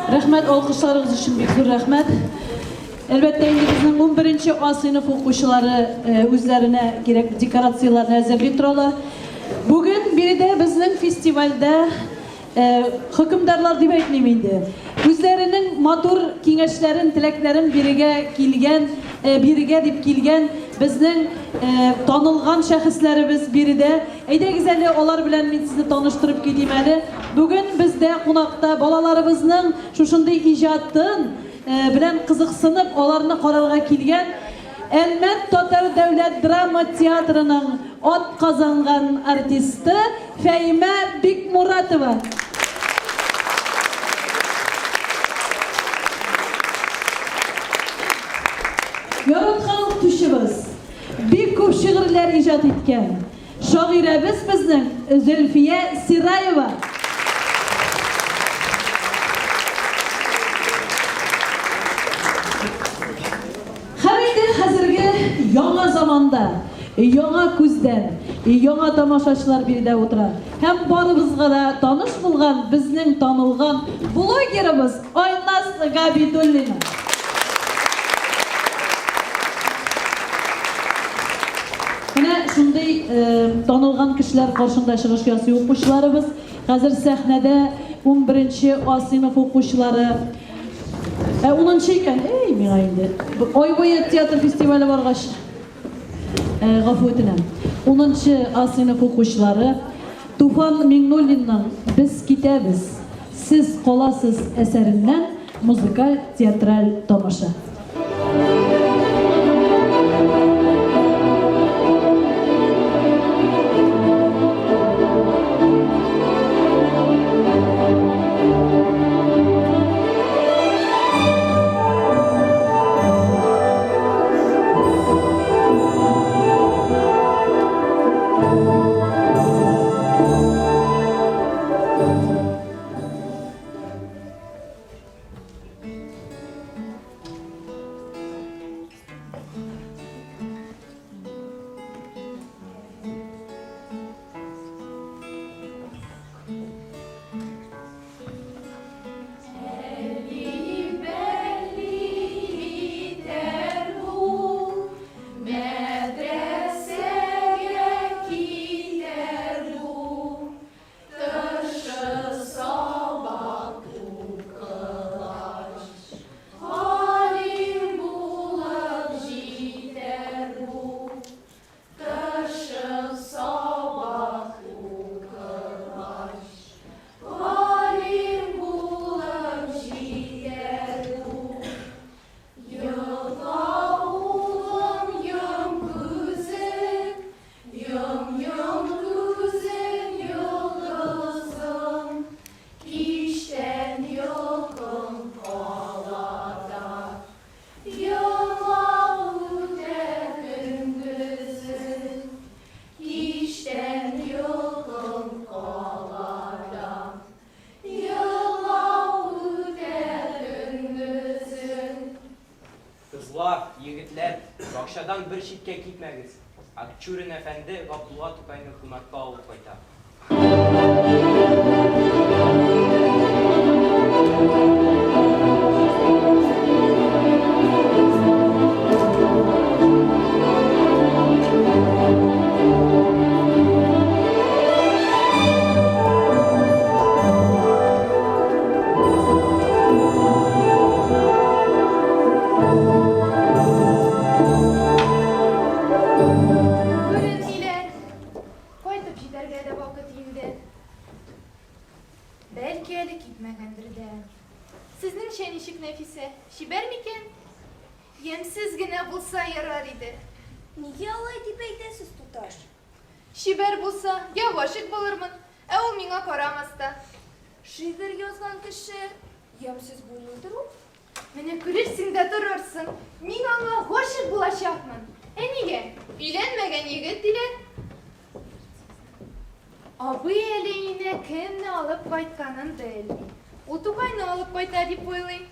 Рәхмәт, алкышларыгыз өчен бик зур рәхмәт. Әлбәттә инде безнең 11 А сыйныф укучылары э, үзләренә кирәк декорацияләрне әзерли торалар. Бүген биредә безнең фестивальдә э, хөкемдарлар дип әйтмим инде. Үзләренең матур киңәшләрен, теләкләрен бирегә килгән, э, бирегә дип килгән безнең танылган шәхесләребез биредә. Әйдәгез әле, алар белән мин сезне таныштырып китим әле. Бүген бездә кунакта балаларыбызның шушындый иҗатын белән кызыксынып, аларны карарга килгән Әлмәт татар дәүләт драма театрының атказанган артисты Фәимә Бикмуратова. Яраткан укытучыбыз, бик күп шигырьләр иҗат иткән Шагыйрәбез безнең Зөлфия Сираева. Һәм инде хәзерге яңа заманда, яңа күздән, яңа тамашачылар биредә утыра. Һәм барыбызга да таныш булган безнең танылган блогерыбыз Айназ Габидуллина. Менә шундый танылган кешеләр каршында чыгыш ясый укучыларыбыз. Хәзер сәхнәдә 11 А сыйныф укучылары. Ә 10 икән. Эй, миңа инде. Ай буе театр фестивале баргач, гафу үтенәм. 10 А сыйныф укучылары Туфан Миңнуллинның Без китәбез, сез каласыз әсәреннән музыкаль-театраль тамаша. Кызлар, егетләр, бакчадан бер читкә китмәгез. Акчурин әфәнде Габдулла Тукайны кунакка алып кайта. Күренмиләр. Кайтып җитәргә дә вакыт инде. Бәлки әле китмәгәндер дә. Сезнеңчә ничек, Нәфисә, чибәр микән? Ямьсез генә булса ярар иде. Нигә алай дип әйтәсез, туташ? Чибәр булса, я гашыйк булырмын, ә ул миңа карамас та. Шигырь язган кеше ямьсез булмыйдыр ул? Менә күрерсең дә торырсың, мин аңа гашыйк булачакмын. Ә нигә? Өйләнмәгән егет, диләр. Абый әле өенә кемне алып кайтканын белми. Ул Тукайны алып кайта дип уйлый.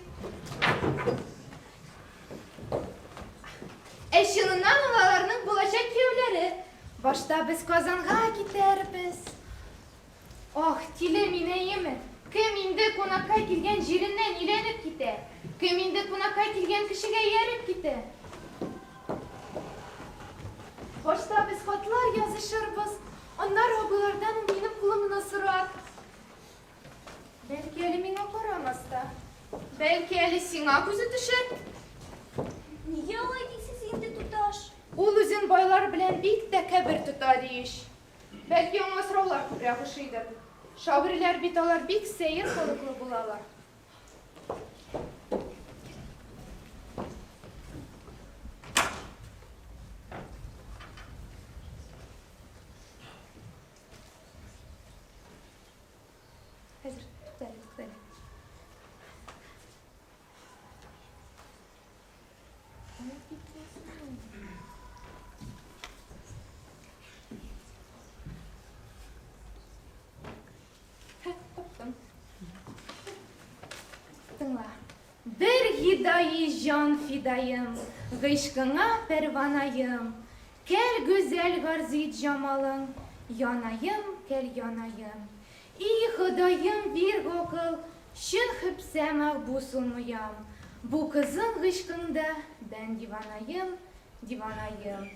Ә чыныннан ул аларның булачак кияүләре. Башта без Казанга китәрбез. Ах, тиле мин, әйеме? Кем инде кунакка килгән җиреннән өйләнеп китә? Кем инде кунакка килгән кешегә ияреп китә? Башта без хатлар язышырбыз, аннары абыйлардан ул минем кулымны сорар. Бәлки әле миңа карамас та. Бәлки әле сиңа күзе төшәр. Нигә алай дисез инде, туташ? Ул үзен байлар белән бик тәкәббер тота, ди ич. Бәлки аңа сораулар күбрәк ошыйдыр. Шагыйрьләр бит алар бик сәер холыклы булалар. Хәзер, туктале, туктале. Таптым. Тыңла. Бер гидаи җан фидаем, Гыйшкыңа пәрванаем. Кәл гүзәл гарзит җамалың, Янаем, кәл янаем. И Ходаем бир гакыл, Чын хөпсә мәхбүс улмыям. Бу кызың гыйшкыңда бән диванаем, диванаем.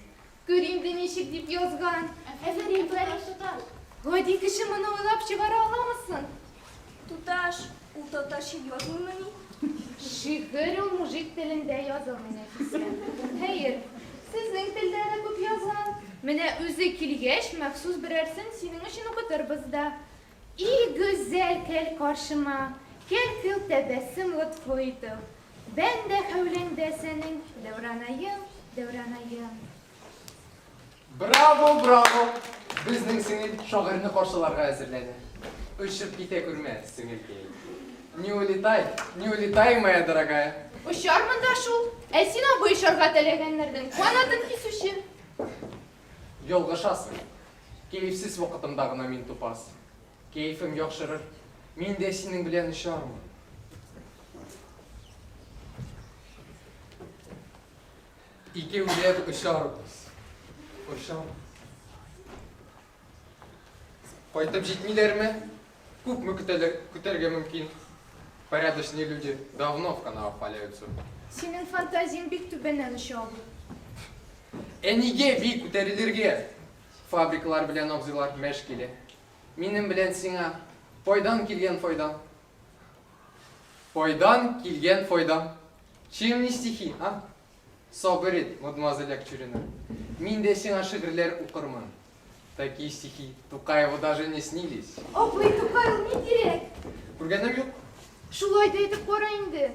Күр инде ничек дип язган. Афәрин, туташ, туташ. Гади кеше моны уйлап чыгара аламы соң? Туташ, ул татарча язмыймыни? Шигырь ул мужик телендә язылмый, Нәфисә. Хәер, сезнең телдә дә күп язган. Менә үзе килгәч, махсус берәрсен синең өчен укытырбыз да. И гүзәл кәл каршыма, кәл кыл тәбәссем лотфы итеп. Бән дә хәүләңдә сәнең, дәүранаем, дәүранаем. Браво, браво! Безнең сеңел шагыйрьне каршыларга әзерләнә. Очып китә күрмә, сеңелкәй. Не улетай, не улетай, моя дорогая. Очармын да шул. Ә син абый очарга теләгәннәрнең канатын кисүче. Ялгышасың. Кәефсез вакытымда гына мин тупас. Кәефем яхшырыр, мин дә синең белән очармын. Икәүләп очарбыз. Очарбыз. Кайтып җитмиләрме? Күпме көтәләр, көтәргә мөмкин? Порядочные люди давно в канавах валяются. Синең фантазияң бик түбәннән оча, абый. Ә нигә бик күтәрелергә? Фабрикалар белән абзыйлар мәш килә. Минем белән сиңа кайдан килгән файда? Кайдан килгән файда? Чем не стихи, а? Сабыр ит, мадемуазель Акчурина. Мин дә сиңа шигырьләр укырмын. Такие стихи Тукаеву даже не снились. Абый, Тукай ул ниндирәк? Күргәнем юк. Шулай да әйтеп кара инде.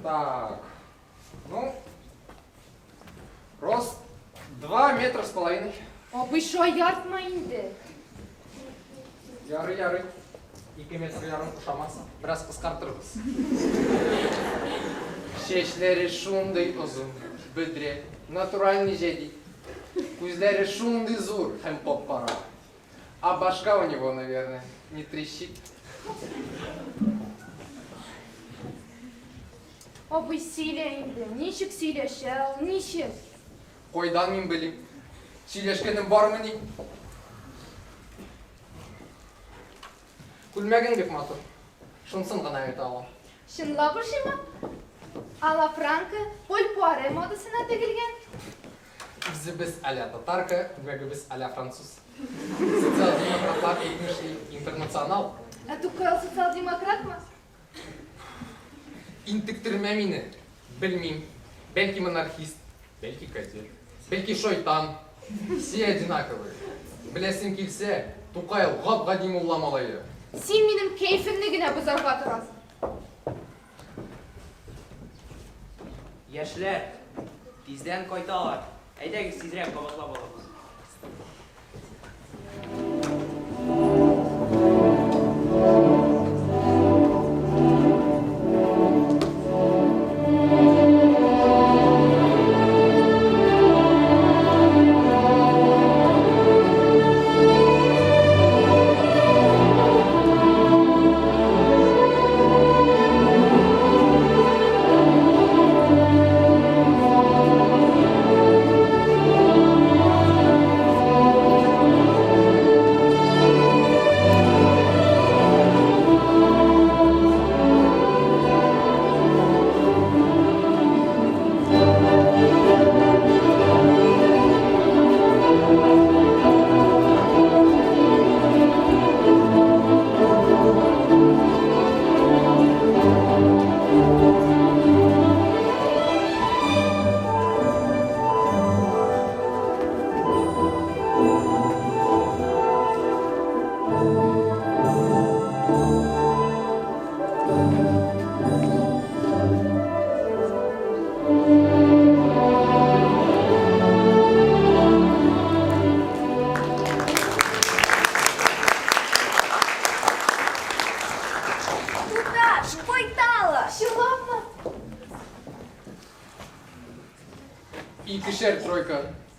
Так. Ну, рост 2 метра с половиной. Абый, шаяртма инде. Ярый, ярый. 2 метр ярым ошамаса, бераз кыскартырбыз. Чәчләре шундый озын, бөдрә, натуральный җәдит. Күзләре шундый зур һәм кап-кара. А башка у него, наверное, не трещит. Абый, сөйлә инде, ничек сөйләшә ул, ничек? Кайдан мин белим? Сөйләшкәнем бармыни? Күлмәгең бик матур. Шунсын гына әйтә алам. Чынлап ошыймы? Ала Франко, Поль Пуаре модасына тегелгән. Үзебез а-ля татарка, күлмәгебез а-ля француз. Социал-демократлар әйтмешли, интернационал. Ә Тукай ул социал-демократмы? Интектермә мине. Белмим. Бәлки монархист, бәлки кадет, бәлки шайтан. Все одинаковые. Беләсең килсә, Тукай ул гап-гади мулла малае. Син минем кәефемне генә бозарга торасың. Яшьләр, тиздән кайталар. Әйдәгез, тизрәк кабатлап алабыз.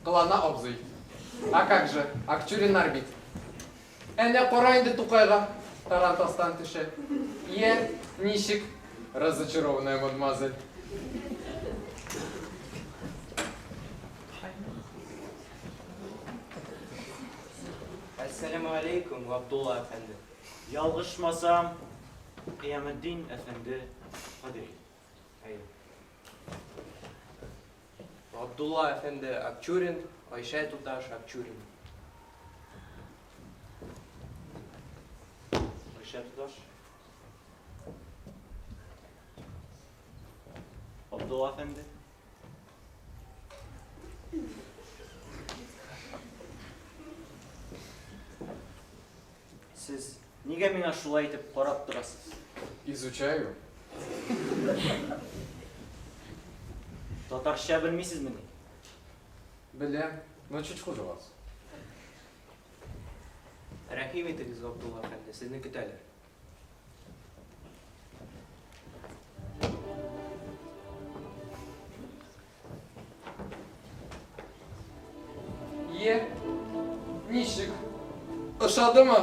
Кылана абзый. А как же, Акчуриннар бит. Әнә кара инде Тукайга, тарантастан төшә. Йә, ничек? Разочарованная мадемуазель. Әссәламегаләйкүм, Габдулла әфәнде. Ялгышмасам, Кыяметдин әфәнде Кадыйри. Әйе. Габдулла әфәнде Акчурин, Айшә туташ Акчурина. Айшә туташ. Абдулла әфәнде. Сез нигә миңа шулай итеп карап торасыз? Изучаю. Татарча белмисезмени? Беләм, но чуть хуже вас. Рәхим итегез, Габдулла әфәнде, сезне көтәләр. Е, ничек? Ошадымы?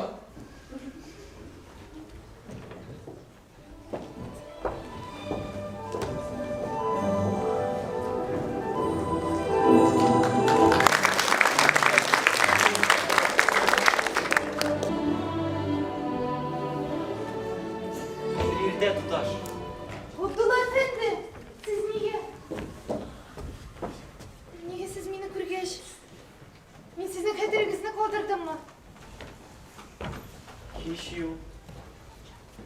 Иртә, туташ. Габдулла әфәнде, сез нигә? Нигә сез мине күргәч, мин сезнең хәтерегезне калдырдыммы? Һич юк.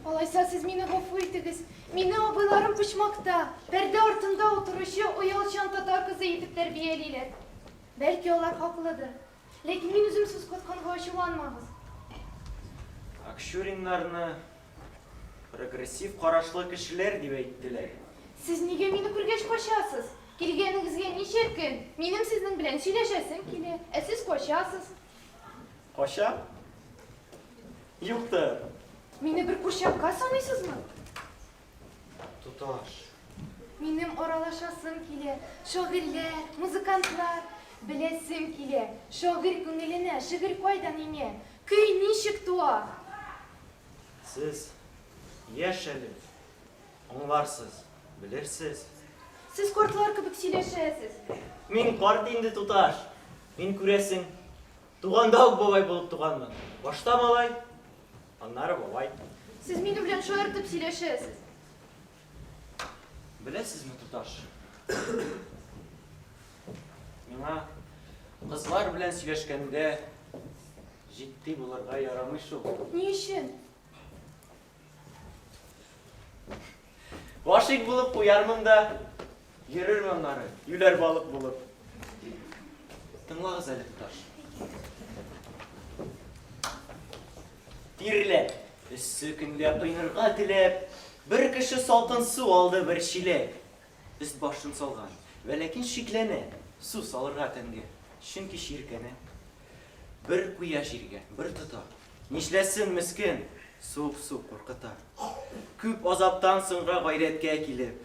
Алайса сез мине гафу итегез. Мине абыйларым почмакта, пәрдә артында утыручы оялчан татар кызы итеп тәрбиялиләр. Бәлки алар хаклыдыр. Ләкин мин үзем сүз катканга ачуланмагыз. Акчуриннарны прогрессив карашлы кешеләр дип әйттеләр. Сез нигә мине күргәч качасыз? Килгәнегезгә ничә көн? Минем сезнең белән сөйләшәсем килә, ә сез качасыз. Качам? Юктыр. Мине бер курчакка саныйсызмы? Туташ. Минем аралашасым килә. Шагыйрьләр, музыкантлар. Беләсем килә. Шагыйрь күңеленә шигырь кайдан иңә? Көй ничек туа? Сез яшь әле. Аңларсыз, белерсез. Сез картлар кебек сөйләшәсез. Мин карт инде, туташ. Мин, күрәсең, туганда ук бабай булып туганмын. Башта малай, аннары бабай. Сез минем белән шаяртып сөйләшәсез. Беләсезме, туташ? Миңа кызлар белән сөйләшкәндә җитди булырга ярамый шул. Ни өчен? Гашыйк булып куярмын да, йөрермен аннары, юләр балык булып. Тыңлагыз әле, туташ. Тирләп, эссе көндә коенырга теләп, бер кеше салкын су алды бер чиләк. Өст-башын салган, вәләкин шикләнә, су салырга тәнгә, чөнки чиркәнә. Бер куя җиргә, бер тота. Нишләсен, мескен, суык су куркыта. Күп азаптан соңра гайрәткә килеп,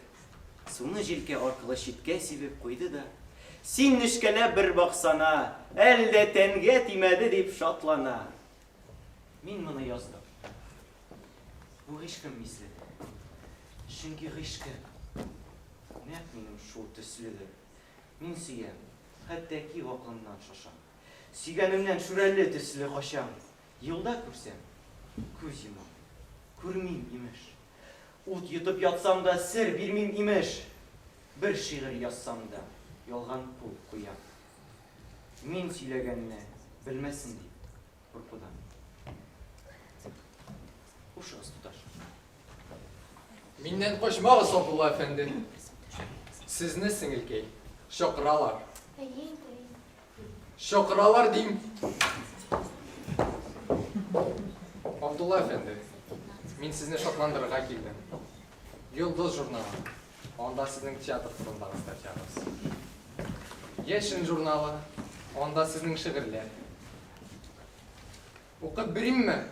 суны җилкә аркылы читкә сибеп куйды да, Син нечкәләп бер баксана, әле дә тәнгә тимәде дип шатлана. Мин моны яздым. Бу гыйшкым мисле. Чөнки гыйшкым нәкъ минем шул төследер. Мин сөям, хәтта ки гакылымнан шашам. Сөйгәнемнән шүрәле төсле качам. Юлда күрсәм, күз йомам. Күрмим, имеш. Ут йотып ятсам да, сер бирмим, имеш. Бер шигырь язсам да, ялган кул куям. Мин сөйләгәнне белмәсен дип, куркудан. Хушыгыз, туташ. Миннән качмагыз, Абдулла әфәнде. Сезне, сеңелкәй, чакыралар. Әйе инде, әйе. Чакыралар дим. Абдулла әфәнде, мин сезне шатландырырга килдем. Йолдыз журналы. Анда сезнең театр турындагы статьягыз. Яшен журналы. Анда сезнең шигырьләр. Укып биримме?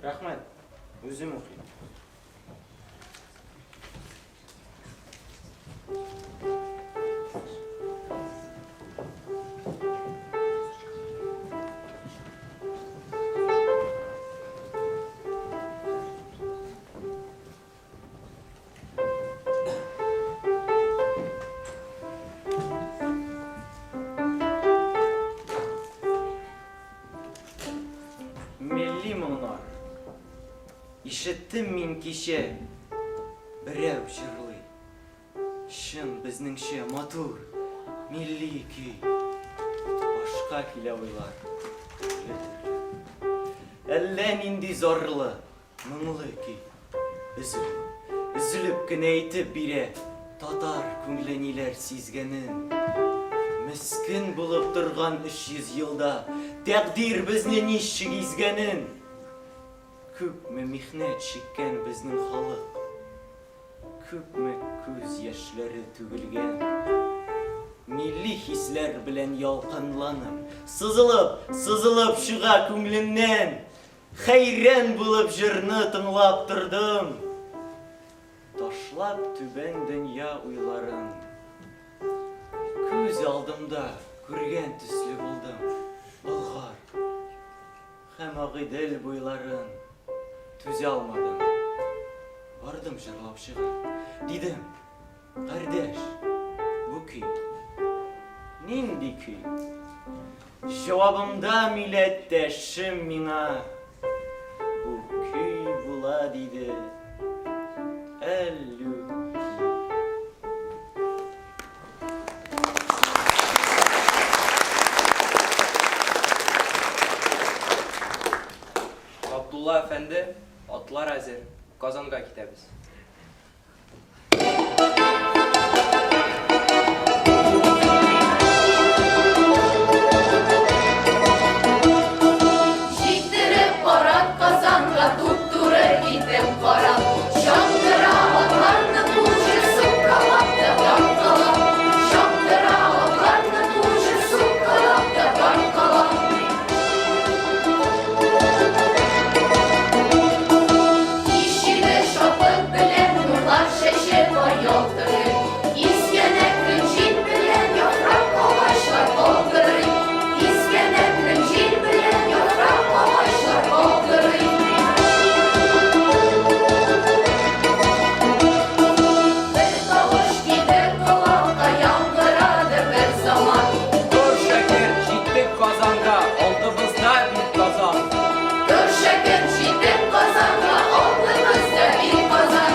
Рәхмәт, үзем укыйм. Ишеттем мин кичә, берәү җырлый. Чын безнеңчә матур, милли көй. Башка килә уйлар төрле-төрле. Әллә нинди зарлы, моңлы көй. Өзелеп, өзелеп кенә әйтеп бирә татар күңле ниләр сизгәнен. Мескен булып торган 300 елда тәкъдир безне ничек изгәнен. Күпме михнәт чиккән безнең халык. Күпме күз яшьләре түгелгән. Милли хисләр белән ялкынланып, Сызылып, сызылып чыга күңлемнән. Хәйран булып җырны тыңлап тордым. Ташлап түбән дөнья уйларын. Күз алдымда күргән төсле булдым. Болгар. Һәм Агыйдел буйларын түзә алмадым. Бардым җырлаучыга. Дидем, кардәш, бу көй нинди көй? Җавабымда милләттәшем миңа бу көй була диде. Әллүки. Габдулла әфәнде, атлар әзер, Казанга китәбез. Җиттереп карап Казанга туп-туры китеп карап, Чаптыра атларны кучер суккалап та тарткалап, Чаптыра атларны кучер суккалап та тарткалап. Кич җиле шатлык белән нурлар чәчеп ай ялтырый, Искән әкрен җил белән яфрак агачлар калтырый, Искән әкрен җил белән яфрак агачлар калтырый. Бер тавыш килде колакка, яңгырады бер заман. Тор, шәкерт, җиттек Казанга, алдыбызда бит Казан. Тор, шәкерт, җиттек Казанга, алдыбызда бит Казан.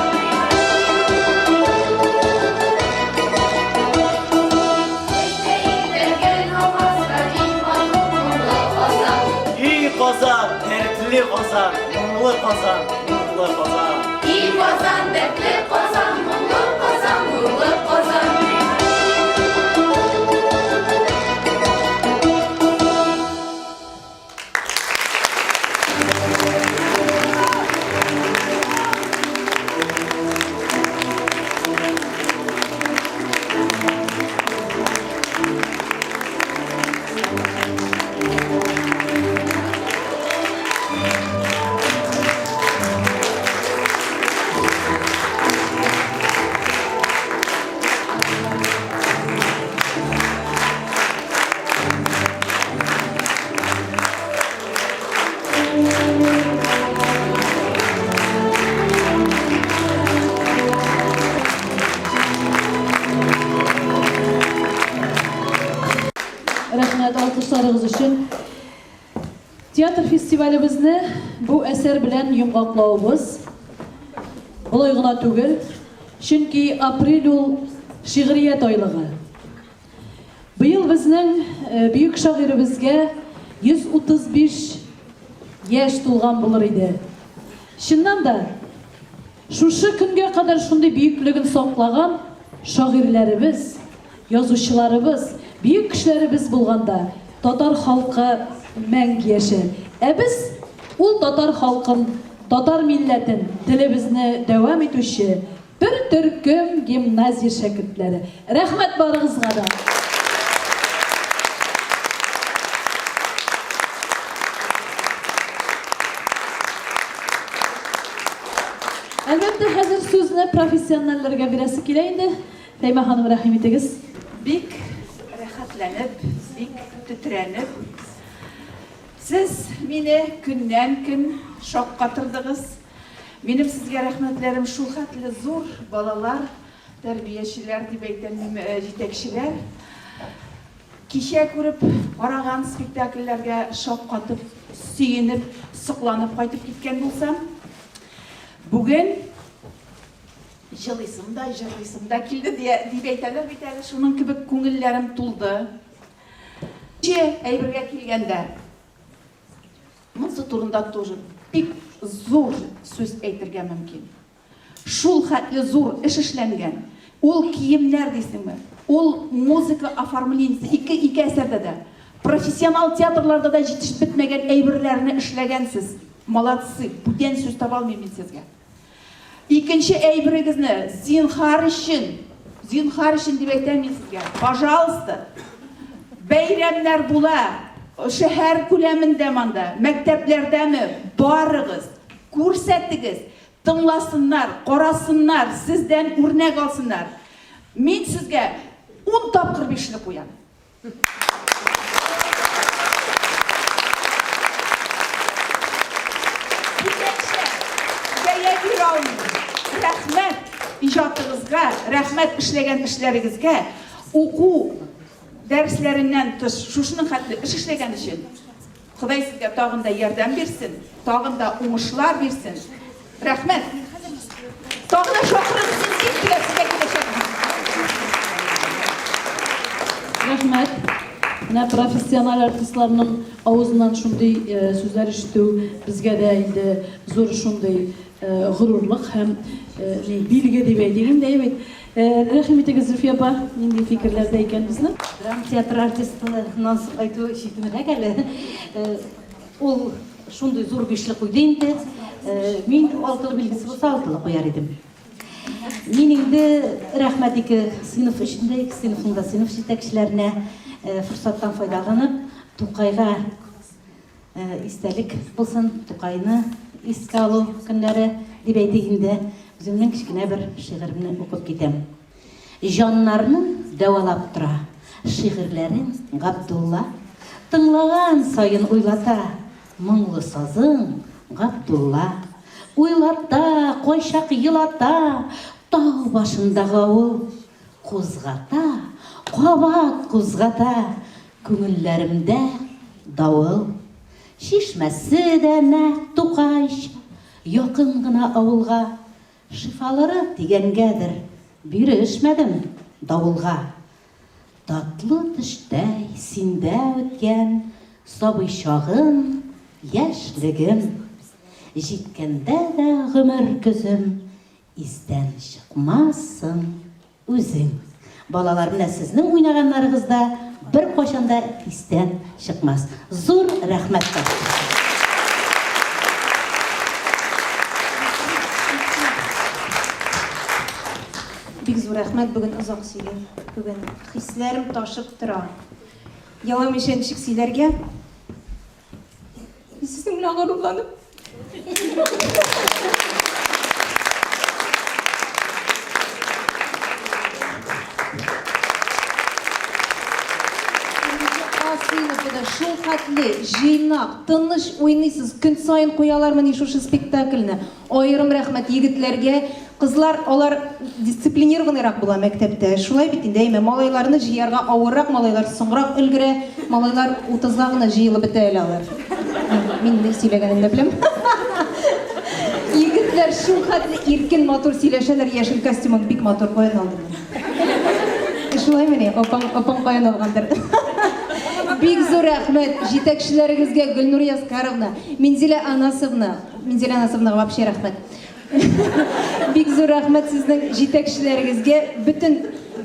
Әйтә итәргә намазга бик матур моңлы Казан. И Казан, дәртле Казан, моңлы Казан, нурлы Казан. И Казан, дәртле Казан, моңлы Казан, нурлы Казан. Рәхмәт алкышларыгыз өчен. Театр фестивалебезне бу әсәр белән йомгаклавыбыз болай гына түгел, чөнки апрель ул шигърият айлыгы. Быел безнең бөек шагыйребезгә 135 яшь тулган булыр иде. Чыннан да, шушы көнгә кадәр шундый бөеклеген саклаган шагыйрьләребез, язучыларыбыз, бөек кешеләребез булганда, татар халкы мәңге яшәр. Ә без ул татар халкын, татар милләтен, телебезне дәвам итүче Бер төркем гимназия шәкертләре. Рәхмәт барыгызга да! Әлбәттә, хәзер сүзне профессиональләргә бирәсе килә инде. Фәймә ханым, рәхим итегез. Бик рәхәтләнеп, бик тетрәнеп, сез мине көннән-көн шаккатырдыгыз. Минем сезгә рәхмәтләрем шулхәтле зур, балалар, тәрбиячеләр дип әйтәм мин, җитәкчеләр. Кичә күреп караган спектакльләргә шаккатып, сөенеп, сокланып кайтып киткән булсам. Бүген җылыйсым да, җырлыйсым да килде дип әйтәләр бит әле, шуның кебек күңелләрем тулды. Икенче әйбергә килгәндә, монысы турында тоже бик зур сүз әйтергә мөмкин. Шул хәтле зур эш эшләнгән, ул киемнәр дисеңме, ул музыка оформлениесе, ике, ике әсәрдә дә, профессионал театрларда да җитешеп бетмәгән әйберләрне эшләгәнсез. Молодцы, бүтән сүз таба алмыйм мин сезгә. Икенче әйберегезне, зинһар өчен, зинһар өчен дип әйтәм мин сезгә, пожалуйста, бәйрәмнәр була, шәһәр күләмендә монда, мәктәпләрдәме, барыгыз, күрсәтегез, Тыңласыннар, карасыннар, сездән үрнәк алсыннар. Мин сезгә ун тапкыр бишле куям. Бүтәнчә бәя бирә алмыйм. Рәхмәт иҗатыгызга, рәхмәт эшләгән эшләрегезгә, уку дәресләреннән тыш шушының хәтле эш эшләгән өчен. Ходай сезгә тагын да ярдәм бирсен, тагын да уңышлар бирсен. Рәхмәт. Тагын да чакырыгыз, мин бик теләп сезгә киләчәкмен. Рәхмәт. Менә профессиональ артистларның авызыннан шундый сүзләр ишетү безгә дә инде зур шундый горурлык һәм билге дип әйтик инде, әйе бит. Рәхим итегез, Зөлфия апа, нинди фикерләрдә икән безнең? Драма театры артистыннан соң әйтү читенрәк әле. Ул шундый зур бишле куйды инде. Мин алтылы билгесе булса, алтылы куяр идем. Мин инде рәхмәт ике сыйныф өчен дә, ике сыйныфның да сыйныф җитәкчеләренә форсаттан файдаланып, Тукайга Истәлек булсын, Тукайны искә алу көннәре дип әйтик инде, үземнең кечкенә бер шигыремне укып китәм. Җаннарны дәвалап тора шигырьләрең, Габдулла. Тыңлаган саен уйлата моңлы сазың, Габдулла. Уйлата, кайчак елата тау башындагы авыл. Кузгата, кабат кузгата Күңелләремдә давыл. Чишмәсе дә нәкъ Тукайча, Якын гына авылга. Шифалыры дигәнгәдер, Бирешмәдем давылга. Татлы төштәй синдә үткән Сабый чагым, яшьлегем. Җиткәндә дә гомер көзем, Истән чыкмассың. Үзең. Балалар, менә сезнең уйнаганнарыгыз да беркайчан да истән чыкмас. Зур рәхмәт тапшырсам. Бик зур рәхмәт, бүген озак сөйлим. Бүген хисләрем ташып тора. Еламыйча ничек сөйләргә? Мин сезнең белән горурланып. Сыйныфында шул хәтле җыйнак, тыныч уйныйсыз, көн саен куялармыни шушы спектакльне? Аерым рәхмәт егетләргә. Кызлар, алар дисциплинированныйрак була мәктәптә. Шулай бит инде, әйме? Малайларны җыярга авыррак, малайлар соңрак өлгерә. Малайлар утызга гына җыелып бетә әле алар. Мин ни сөйләгәнемне беләм. Егетләр шул хәтле иркен, матур сөйләшәләр. Яшел костюмың бик матур, каян алдың? Шулаймыни? Апаң, апаң каян алгандыр? Бик зур рәхмәт җитәкчеләрегезгә, Гөлнур Яскаровна, Минзилә Анасовна. Минзилә Анасовнага вообще рәхмәт. Бик зур рәхмәт сезнең җитәкчеләрегезгә, бөтен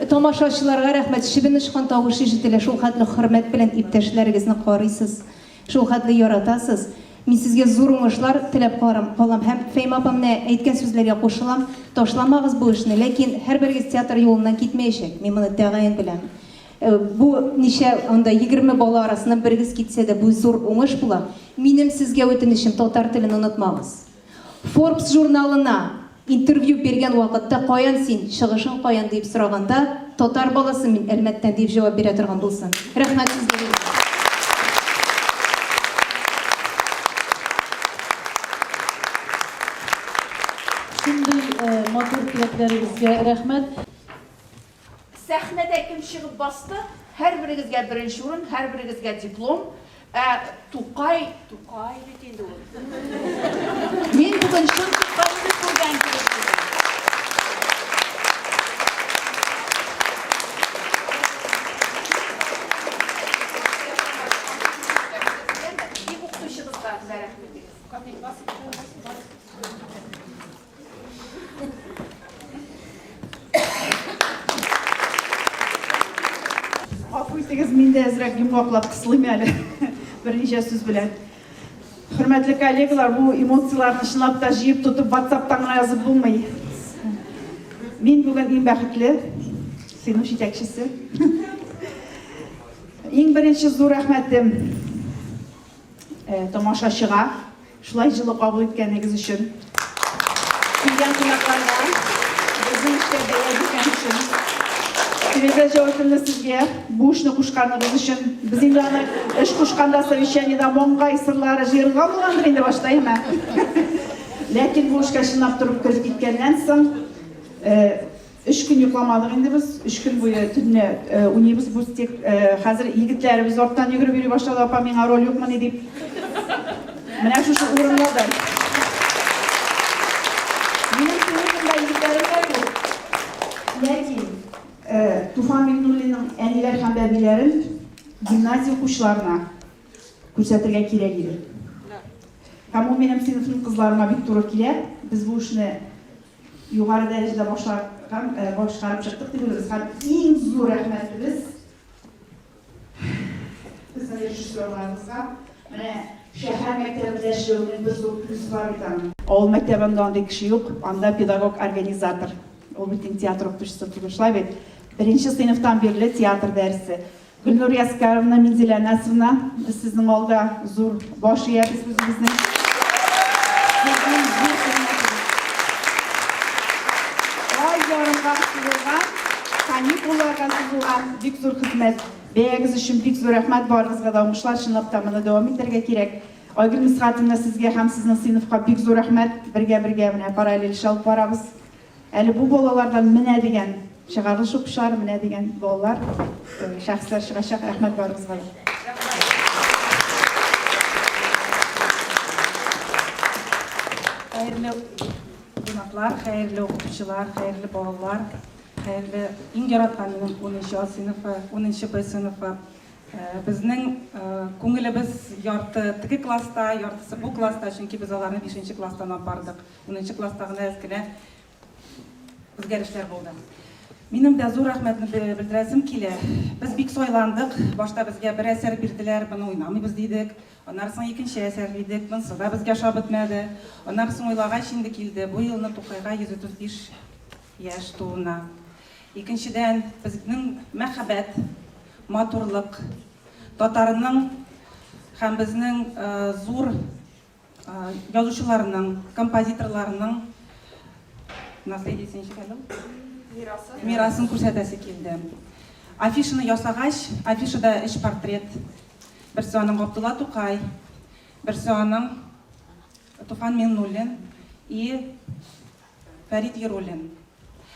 тамашачыларга рәхмәт. Чебен очкан тавыш ишетелә, шул хәтле хөрмәт белән иптәшләрегезне карыйсыз, шул хәтле яратасыз. Мин сезгә зур уңышлар теләп калам һәм Фәймә апа менә әйткән сүзләргә кушылам, ташламагыз бу эшне, ләкин һәрберегез театр юлыннан китмәячәк, мин моны тәгаен беләм. Бу ничә анда 20 бала арасыннан берегез китсә дә, бу зур уңыш була. Минем сезгә үтенечем, татар телен онытмагыз. Forbes журналына интервью биргән вакытта каян син, чыгышың каян диеп сораганда, татар баласы мин, Әлмәттән диеп җавап бирә торган булсын. Рәхмәт сезгә. Шундый матур теләкләрегезгә рәхмәт. Сәхнәдә кем чыгып басты, һәрберегезгә беренче урын, һәрберегезгә диплом. Ә Тукай, Тукай бит инде ул. Мин бүген чын Тукайны күргән. белән килеп керде. И укытучыбызга да рәхмәт итегез. Гафу итегез, мин дә әзрәк йомгаклап кысылыйм әле берничә сүз белән. Хөрмәтле коллегалар, бу эмоцияләрне чынлап та җыеп тотып WhatsApp-тан гына язып булмый. Мин бүген иң бәхетле сыйныф җитәкчесе. Иң беренче зур рәхмәтем тамашачыга, шулай җылы кабул иткәнегез өчен. Килгән кунакларга, безнең эшкә бәя биргән өчен. Фирүзә Җәвитовна сезгә бу эшне кушканыгыз өчен. Без инде аны эш кушканда совещаниедә маңгай сырлары җыерылган булгандыр инде башта, әйме? Ләкин бу эшкә чынлап торып кереп киткәннән соң, Өч көн йокламадык инде без, өч көн буе төнлә уйныйбыз бу тек. Хәзер егетләребез арттан йөгереп йөри башлады, апа, миңа роль юкмыни дип. Менә шушы урында да. Минем сыйныфымда егетләрем дә юк. Ләкин Туфан Миңнуллинның әниләр һәм бәбиләрен гимназия укучыларына күрсәтергә кирәк иде. Һәм ул минем сыйныфның кызларына бик туры килә. Без бу эшне Югары дәрәҗәдә башкарган, башкарып чыктык дип уйлыйбыз һәм иң зур рәхмәтебез безнең режиссерларыбызга. Менә шәһәр мәктәбендә эшләүнең бер зур плюсы бар бит аның. Авыл мәктәбендә андый кеше юк, анда педагог-организатор. Ул бит инде театр укытучысы түгел, шулай бит? Беренче сыйныфтан бирле театр дәресе. Гөлнур Яскаровна, Минзилә Әнәсовна, без сезнең алда зур баш иябез үзебезнең. Сезнең зур хезмәтегез. Ай ярымга сузылган, каникулларга сузылган бик зур хезмәт. Бәягез өчен бик зур рәхмәт, барыгызга да уңышлар, чынлап та моны дәвам итәргә кирәк. Айгөл Мисхатовна, сезгә һәм сезнең сыйныфка бик зур рәхмәт. Бергә-бергә менә параллель эш алып барабыз. Әле бу балалардан менә дигән чыгарылыш укучылары, менә дигән балалар, шәхесләр чыгачак. Рәхмәт барыгызга да. Хәерле кунаклар, хәерле укытучылар, хәерле балалар, хәерле иң яраткан минем 10 А сыйныфы, 10 Б сыйныфы. Безнең күңелебез ярты теге класста, яртысы бу класста, чөнки без аларны 5 класстан алып бардык. Унынчы класста гына әз генә үзгәрешләр булды. Минем дә зур рәхмәтне белдерәсем килә. Без бик сайландык. Башта безгә бер әсәр бирделәр, моны уйнамыйбыз дидек. Аннары соң икенче әсәр дидек, монысы да безгә ошап бетмәде. Аннары соң уйлагач инде килде, бу елны Тукайга 135 яшь тууына. Икенчедән, безнең мәхәббәт, матурлык, татарның һәм безнең зур Язучыларның, композиторларның наследиесе ничек әле ул? Мирасын. Мирасын күрсәтәсе килде. Афишаны ясагач, афишада өч портрет. Берсе аның Габдулла Тукай, берсе аның Туфан Миңнуллин и Фәрит Яруллин.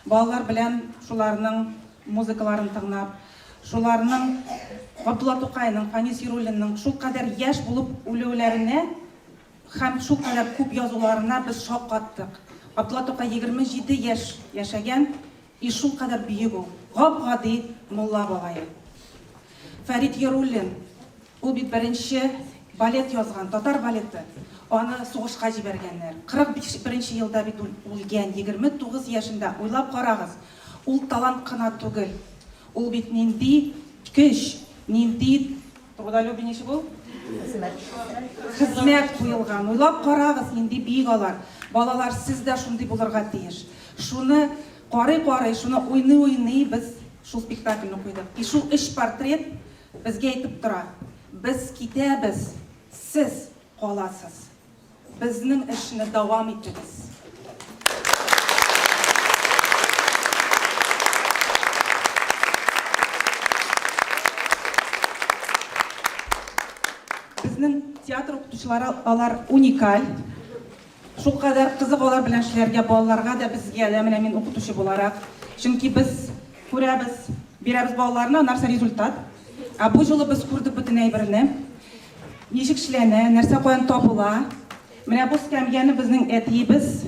Балалар белән шуларның музыкаларын тыңлап, шуларның Габдулла Тукайның, Фанис Яруллинның шулкадәр яшь булып үлүләренә һәм шулкадәр күп язуларына без шаккаттык. Габдулла Тукай 27 яшь яшәгән и шулкадәр бөек ул. Гап-гади мулла бабае. Фәрит Яруллин Ул бит беренче балет язган, татар балеты. Аны сугышка җибәргәннәр. 45 беренче елда бит ул үлгән, 29 яшендә. Уйлап карагыз, ул талант кына түгел. Ул бит нинди көч, нинди трудолюбие ничек ул? Хезмәт. Хезмәт куелган. Уйлап карагыз, нинди биек алар. Балалар, сез дә шундый булырга тиеш. Шуны карый-карый, шуны уйный-уйный без шул спектакльне куйдык. И шул өч портрет Безгә әйтеп тора, Без китәбез, сез каласыз. Безнең эшне дәвам итегез. Безнең театр укытучылары алар уникаль. Шулкадәр кызык алар белән эшләргә, балаларга да, безгә дә, менә мин укытучы буларак. Чөнки без күрәбез, бирәбез балаларны, аннары соң результат. Ә бу юлы без күрдек бөтен әйберне. Ничек эшләнә, нәрсә каян табыла. Менә бу скамьяны безнең әтиебез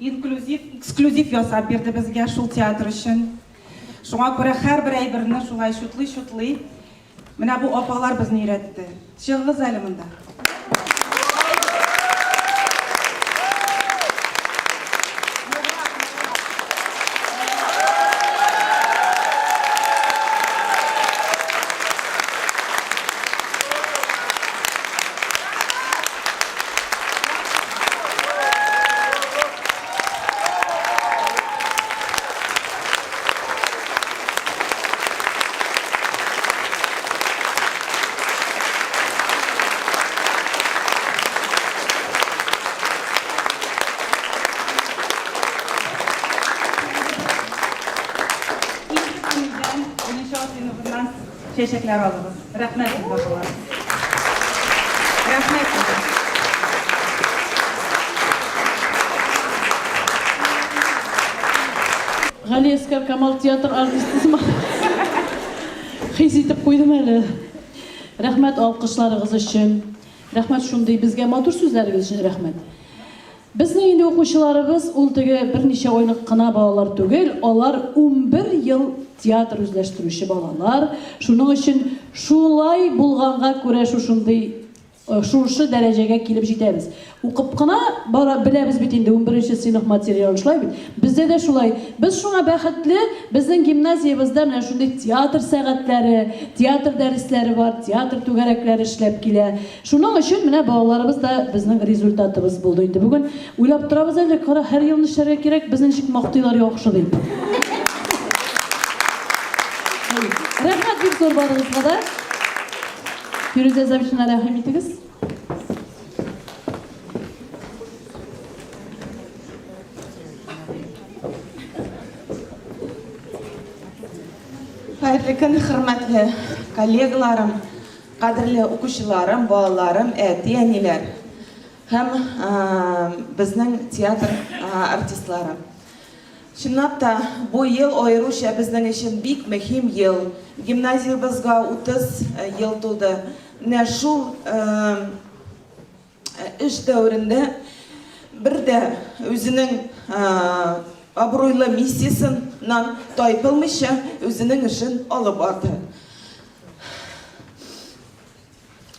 Инклюзив, эксклюзив ясап бирде безгә шул театр өчен. Шуңа күрә һәрбер әйберне шулай чутлый-чутлый менә бу апалар безне өйрәтте. Чыгыгыз әле монда. Чәчәкләр алыгыз. Рәхмәт сезгә, апалар. Рәхмәт сезгә. Галиәскәр Камал театр артисты сыман хис итеп куйдым әле. Рәхмәт алкышларыгыз өчен. Рәхмәт шундый безгә матур сүзләрегез өчен рәхмәт. Безнең инде укучыларыбыз ул теге берничә айлык кына балалар түгел, алар 11 ел театр үзләштерүче балалар. Шуның өчен шулай булганга күрә шушындый шушы дәрәҗәгә килеп җитәбез. Укып кына бара беләбез бит инде унберенче сыйныф материалын, шулай бит? Бездә дә шулай. Без шуңа бәхетле, безнең гимназиябездә менә шундый театр сәгатьләре, театр дәресләре бар, театр түгәрәкләре эшләп килә. Шуның өчен менә балаларыбыз да безнең результатыбыз булды инде. Бүген уйлап торабыз әле, кара, һәр елны эшләргә кирәк, безне ничек мактыйлар яхшы дип. Рәхмәт бик зур барыгызга да. Фирүзә Замшина, рәхим итегез. Хәерле көн, хөрмәтле коллегаларым, кадерле укучыларым, балаларым, әти-әниләр һәм безнең театр артистлары. Чынлап та, бу ел аеруча безнең өчен бик мөһим ел. Гимназиябезгә 30 ел тулды. Менә шул эш дәверендә бер дә үзенең абруйлы миссиясеннән тайпылмыйча үзенең эшен алып барды.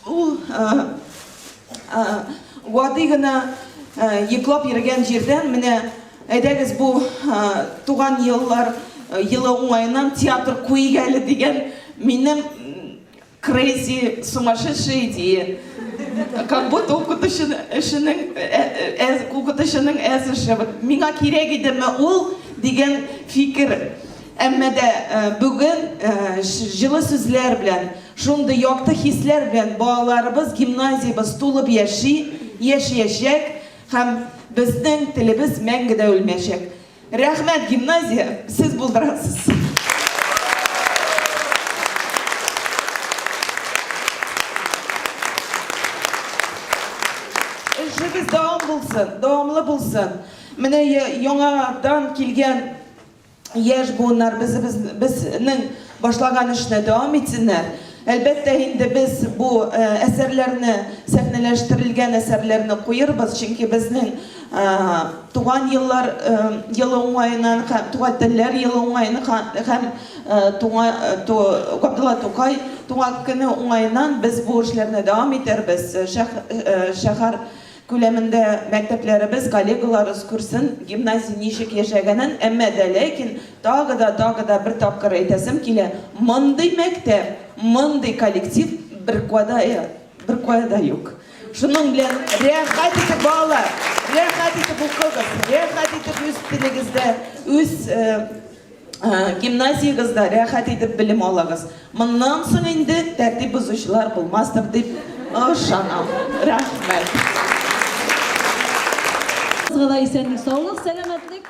Ул гади генә йоклап йөргән җирдән менә әйдәгез бу туган еллар елы уңаеннан театр куйыйк әле дигән минем crazy сумасшедшая идея. Как будто укытучы эшенең әз укытучының әз эше. Миңа кирәк идеме ул дигән фикер. Әмма дә бүген җылы сүзләр белән Шундый якты хисләр белән балаларыбыз, гимназиябез тулып яши, яшиячәк һәм безнең телебез мәңге дә үлмәячәк. Рәхмәт, гимназия, сез булдырасыз! Эшегез дәвам булсын, дәвамлы булсын. Менә яңадан килгән яшь буыннар безебез безнең башлаган эшне дәвам итсеннәр. Әлбәттә инде без бу әсәрләрне, сәхнәләштерелгән әсәрләрне куербыз, чөнки безнең туган еллар елы уңаеннан һәм туган телләр елы уңаеннан һәм Габдулла Тукай туган көне уңаеннан без бу эшләрне дәвам итәрбез. Шәһәр Күләмендә мәктәпләребез, коллегаларыбыз күрсен гимназия ничек яшәгәнен, әмма дә ләкин тагы да, тагы да бер тапкыр әйтәсем килә, мондый мәктәп, мондый коллектив беркая да, беркая да юк. Шуның белән рәхәт итеп балалар, рәхәт итеп укыгыз, рәхәт итеп үз телегездә, үз Гимназиягездә рәхәт итеп белем алыгыз. Моннан соң инде тәртип бозучылар булмастыр дип ышанам. Рәхмәт. Барыгызга да исәнлек-саулык, сәламәтлек.